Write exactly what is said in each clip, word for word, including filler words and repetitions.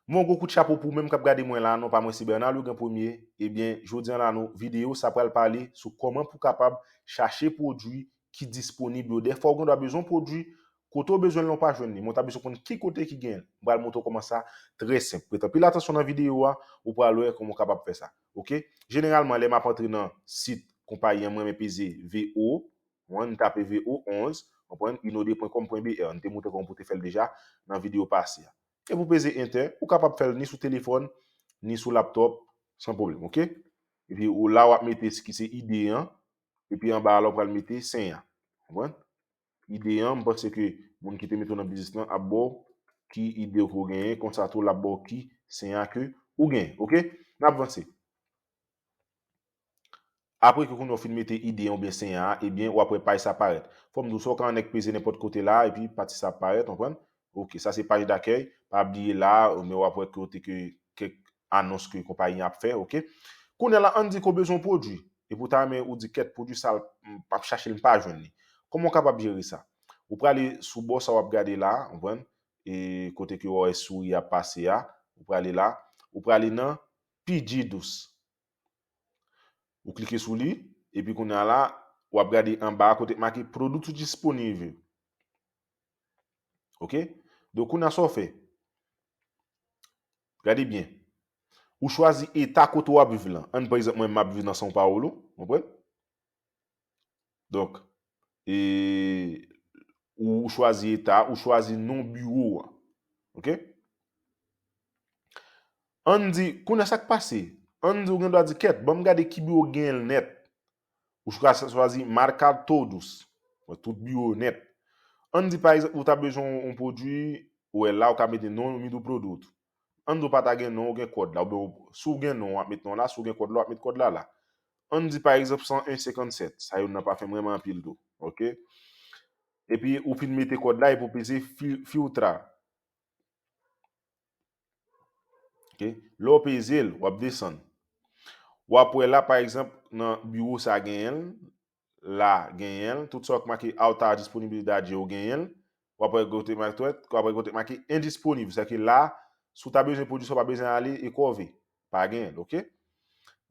Mwen, yon gwo kout chapo pou ou menm k ap gade mwen la, non pa mwen se Bernard Legrand Premier. Ebyen, jodi a la, nou videyo sa pral pale sou kòman pou w kapab chache pwodui ki disponib yo. Dèfwa ou gen dwa bezwen yon pwodui, kote w bezwen l la ou pa jwenn li, men w ta bezwen konn ki kote ki genyen l. M pral montre w kòman sa, trè senp. Prete anpil atansyon nan videyo a, ou pral wè kòman w kapab fè sa. Oke? Jeneralman, lè m ap antre nan sit konpayi an, mwen renmen peze V O, m tape V O onz, konprann, inode pwen kòm pwen B R. M te montre kòman pou w te fè l deja nan videyo pase a. Epi w peze enter, ou kapab fè l ni sou telefòn, ni sou laptòp, san pwoblèm, oke? Epi ou la w ap mete ki se ide an, epi anba a la w pral mete sen an. Konprann? Ide an, m panse ke moun ki te mete w nan biznis lan ap ba w ki ide w ke w genyen, konsa tou l ap ba w ki sen an ke ou genyen, oke? N ap vanse. Apre ke kounye a w fin mete ide an oubyen sen an, ebyen, w ap wè paj sa parèt. Fò m di w sa, w ka annik peze nenpòt kote la, epi pati sa ap parèt, konprann? Oke, sa se paj dakèy. Pa bliye la, men w ap wè kote ke kèk anons ke konpayi an ap fè, oke? Kounye a la, ann di ke w bezwen yon pwodui. Epi w ta renmen ou di, "Kèt, pwodui sa, m p ap chache l, m pa jwenn li." Kòman w kapab jere sa? Ou prale sou bò sa w ap gade la, konprann? E kote ke w wè souri ap pase a, ou prale la, ou prale nan Pedidos. Ou klike sou li, epi kounye a la, w ap gade anba a kote k make produtos disponível. Oke? Donk, kounye a sa w fè? Gade byen. Ou chwazi eta kote w ap viv lan. Ann, pa egzanp, mwen, m ap viv nan São Paulo, konprann? Donk, e, ou chwazi eta, ou chwazi non biwo a. Oke? Ann di, kounye a sa k pase? Ann di ou gen dwa di, "Kèt, ban m gade ki biwo genyen l nèt." Ou chwa-, chwazi marcar todos. Bon, tout biwo nèt. Ann di, pa egzanp, ou ta bezwen yon, yon pwodui, ou wè la, ou ka mete non mi do produto. Ann di w pa ta gen non, ou gen kòd la. Oubyen ou, si w gen non, w ap met non la, si w gen kòd la, w ap met kòd la la. Ann di, pa egzanp, san en senkannsèt. Sa youn nan pa fè m renmen anpil tou. Oke? Epi ou fin mete kòd la, epi ou peze fi-, filtrar. Oke? Lè w peze l, w ap desann. W ap wè la, pa egzanp, nan biwo sa genyen l, la genyen l, tout sa w k make alta disponibilidade yo genyen l. W ap wè kote make, w ap wè kote make indisponib. Sèke la, si w ta bezwen pwodui sa, w pa bezwen ale e kòve. Pa genyen l, oke?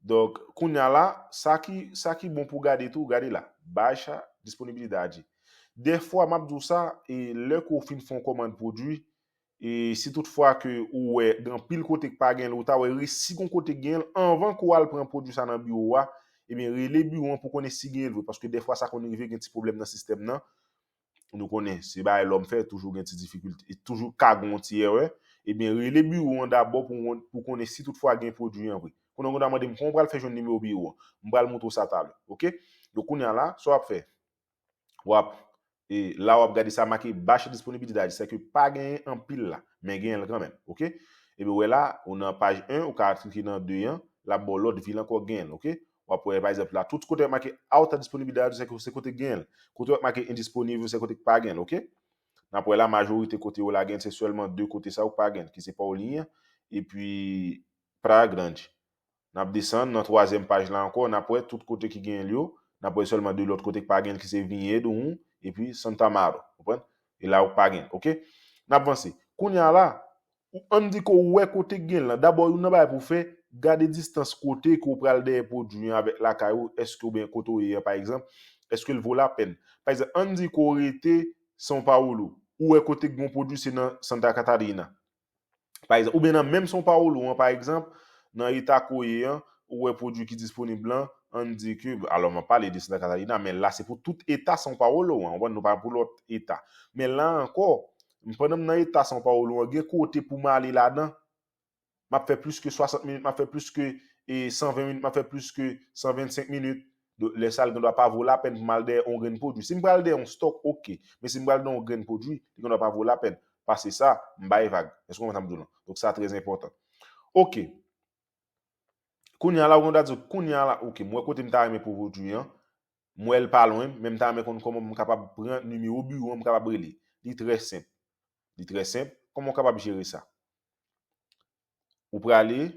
Donk, kounye a la, sa ki, sa ki bon pou gade tou, gade la. Baixa disponibilidade. Dèfwa, m ap di w sa, e lè ke w fin fè yon kòmand pwodui, e si toutfwa ke ou wè gen anpil kote k pa genyen l, ou ta wè resi gon kote k genyen l, anvan ke w al pran pwodui sa nan biwo a, ebyen, rele biwo an pou konnen si genyen l vre, paske dèfwa sa konn rive gen ti pwoblèm nan sistèm nan. Nou konnen, se bagay lòm fè, toujou gen ti difikilte, e toujou ka gen yon ti erè. Ebyen, rele biwo an dabò pou, pou konnen si toutfwa gen pwodui an vre. Kounye a, ou ta mande m, "Kòman w pral fè jwenn nimewo biwo an?" M pral montre w sa talè, oke? Donk, kounye a la, sa w ap fè? W ap, e la w ap gade sa make baixa disponibilidade, sèke pa genyen anpil la, men genyen l kanmenm, oke? Epi w wè la, ou nan paj en, ou ka klike nan de an, l ap ba w lòt vil ankò genyen l, oke? W ap wè, pa egzanp, la, tout kote w ap make alta disponibilidade, se ko-, se kote genyen l. Kote w ap make indisponível, se kote k pa genyen l, oke? N ap wè la, majorite kote yo la genyen, se sèlman de kote sa yo k pa genyen, ki se Paulínia epi Praia Grande. N ap desann nan twazyèm paj la ankò, n ap wè tout kote ki genyen l yo, n ap wè sèlman de lòt kote k pa genyen l, ki se Vinhedo un epi Santa Amaro, konprann? E la yo k pa genyen l, oke? N ap vanse. Kounye a la, ou, ann di ke w wè kote k genyen l lan. Dabò, youn nan bagay pou w fè, gade distans kote ke w pral dèyè pwodui an avèk lakay ou, èske oubyen kote w ye an, pa egzanp, èske l vo lapèn. Pa egzanp, ann di ke w rete São Paulo, ou wè kote k gen yon pwodui se nan Santa Catarina. Pa egzanp, oubyen nan menm São Paulo an, pa egzanp, nan eta ke w ye an, ou wè pwodui ki disponib lan, ann di ke, alò, m ap pale de Santa Catarina, men la se pou tout eta São Paulo an, w konprann, nou pa pou lòt eta. Men la ankò, pandan m nan eta São Paulo an, gen kote pou m ale ladan, m ap fè plis ke swasant minit, m ap fè plis ke, e, san ven minit, m ap fè plis ke san vennsenk minit. Donk, lè sa, l gen dwa pa vo lapèn pou m al dèyè yon grenn pwodui. Si m pral dèyè yon stòk, oke. Men si m pral dèyè yon grenn pwodui, li gen dwa pa vo lapèn. Pase sa, m bay vag. Èske w konprann sa m di w lan? Donk, sa trè enpòtan. Oke. Kounye a la, ou gen dwa di, kounye a la, oke, m wè kote m ta renmen pou pwodui an. M wè l pa lwen m, men m ta renmen konn kòman m kapab pran nimewo biwo an, m kapab rele. Li trè senp. Li trè senp. Kòman w kapab jere sa? Ou prale,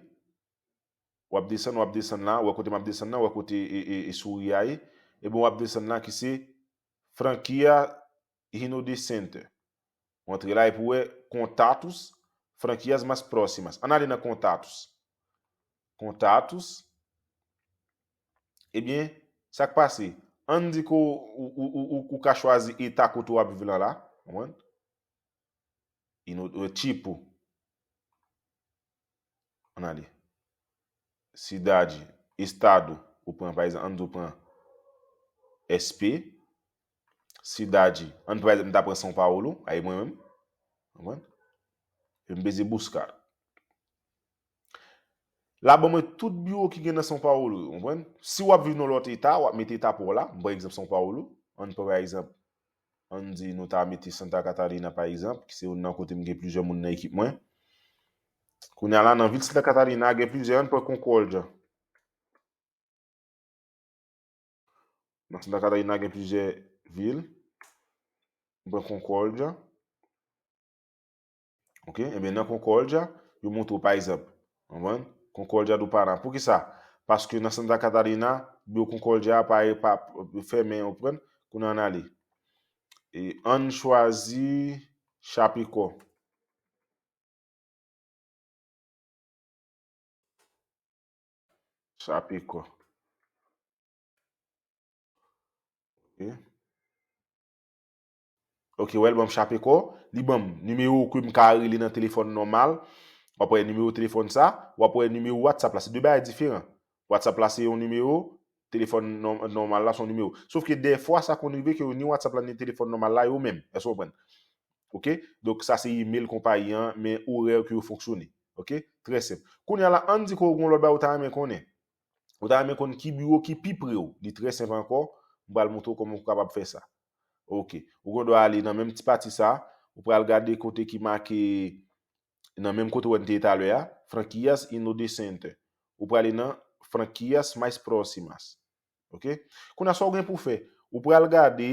w ap desann, w ap desann la, w wè kote m ap desann nan, w wè kote e, e, e souri a ye. Ebyen, w ap desann la ki se Franquia Hino de Center. W antre la epi w wè Contatos, Franquias mais próximas. Ann ale nan contatos. Contatos. Ebyen, sa k pase? Ann di ke w, ou, ou, ou, ou, ou ka chwazi eta kote w ap viv lan la. Konprann? E nou, e, tipo. Ann ale. Cidade, estado, ou pran, pa egzanp, ann di w pran S P, cidade, ann, pa egzanp, m ta pran São Paulo, ay mwen menm. Konprann? E m peze buscar. La ban mwen tout biwo ki gen nan São Paulo, konprann? Si w ap viv nan lòt eta, w ap mete eta pa w la. M pran egzanp São Paulo. Ann pran, pa egzanp, ann di nou ta mete Santa Catarina, pa egzanp, ki se youn nan kote m gen plizyè moun nan ekip mwen. Kounye a la, nan vil Santa Catarina, gen plizyè, ann pran Concórdia. Nan Santa Catarina, gen plizyè vil. M pran Concórdia. Ok, ebyen, nan Concórdia, yo montre w, pa egzanp, konprann? Concórdia do Paraná. Poukisa? Paske nan Santa Catarina, biwo Concórdia pa, pa fèmen, ou konprann? Kounye a ann ale. E ann chwazi Chapecó. Chapecó. Ok. Ok, wè l ban m Chapecó, li ban m nimewo ke m ka rele nan telefòn nòmal. W ap wè nimewo telefòn sa, w ap wè nimewo WhatsApp la. Se de bagay diferan. WhatsApp la se yon nimewo, telefòn nò-, nòmal la se yon nimewo. Sof ke dèfwa sa konn rive ke ni WhatsApp la ni telefòn nòmal la yo menm. Èske w konprann? Ok? Donk sa se email konpayi an, men orè ke yo fonksyone. Ok? Trè senp. Kounye a la, ann di ke w gen yon lòt bagay ou ta renmen konnen. Ou ta renmen konn ki biwo ki pi pre w. Li trè senp ankò. M pral montre w kòman ou kapab fè sa. Ok. Ou gen dwa ale nan menm ti pati sa. Ou pral gade kote ki make nan menm kote w te ye talè a. Franquias e no de center. Ou prale nan franquias mais próximas. Ok? Kounye a, sa w gen pou fè? Ou pral gade,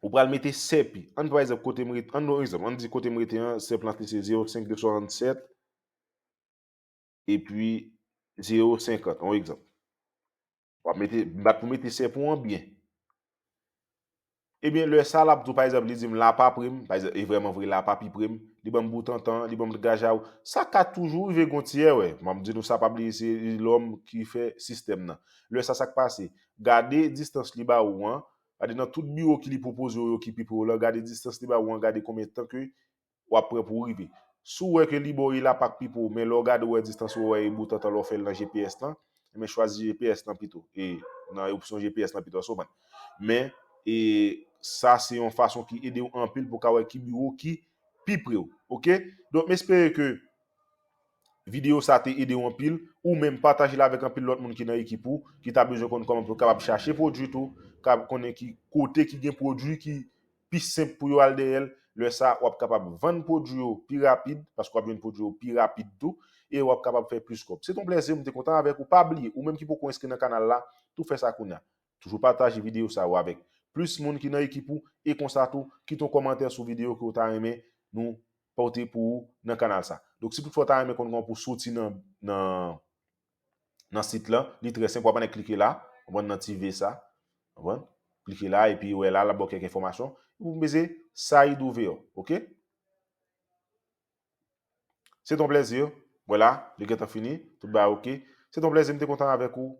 ou pral mete sèp. Ann, pa egzanp, kote m rete, ann, yon egzanp, ann di kote m rete an, sèp lan te se zewo senk de swasannsèt, epi zewo senkant, yon egzanp. W ap mete, bat pou mete sèp ou an byen. Ebyen, lè sa l ap di w, pa egzanp, li di m la pa pre m, pa egzanp, e vrèman vre, la pa pi pre m, li ban m Boutantan, li ban m Gajau. Sa ka toujou rive gon ti erè. M ap di nou sa, pa bliye se lòm ki fè sistèm nan. Lè sa, sa k pase? Gade distans li ba ou an, gade nan tout biwo ki li pwopoze w yo ki pi pre w lan, gade distans li ba ou an, gade konbyen tan ke w ap pran pou w rive. Si w wè ke li ba w e la pa k pi pre w, men lè w gade w wè distans ou wè e Boutantan lè w fè l nan G P S lan, men chwazi G P S lan pito. E nan opsyon G P S lan pito, èske w konprann? Men, e sa se yon fason ki ede w anpil pou w ka wè ki biwo ki pi pre w. Ok? Donk, m espere ke videyo sa te ede w anpil. Ou menm pataje l avèk anpil lòt moun ki nan ekip ou, ki ta bezwen konn kòman pou yo kapab chache pwodui tou, ka konnen ki kote ki gen pwodui ki pi senp pou yo al dèyè l. Lè sa, w ap kapab vann pwodui yo pi rapid, paske w ap jwenn pwodui yo pi rapid tou, e w ap kapab fè plis kòb. Se t on plèzi, m te kontan avèk ou. Pa bliye, ou menm ki poko enskri nan kanal la, tou fè sa kounye a. Toujou pataje videyo sa yo avèk plis moun ki nan ekip ou, e konsa tou, kite yon kòmantè sou videyo ke w ta renmen nou pote pou ou nan kanal sa. Donk, si toutfwa w ta renmen konn kòman pou soti nan, nan, nan sit lan, li trè senp, w ap annik klike la, w ap nan ti V sa, w ap klike la, epi w wè la, l ap ba w kèk enfòmasyon, epi w peze sair do V O, ok? Se t on plèzi. Vwala, li gentan fini. Tout bagay ok. Se t on plèzi, m te kontan avèk ou.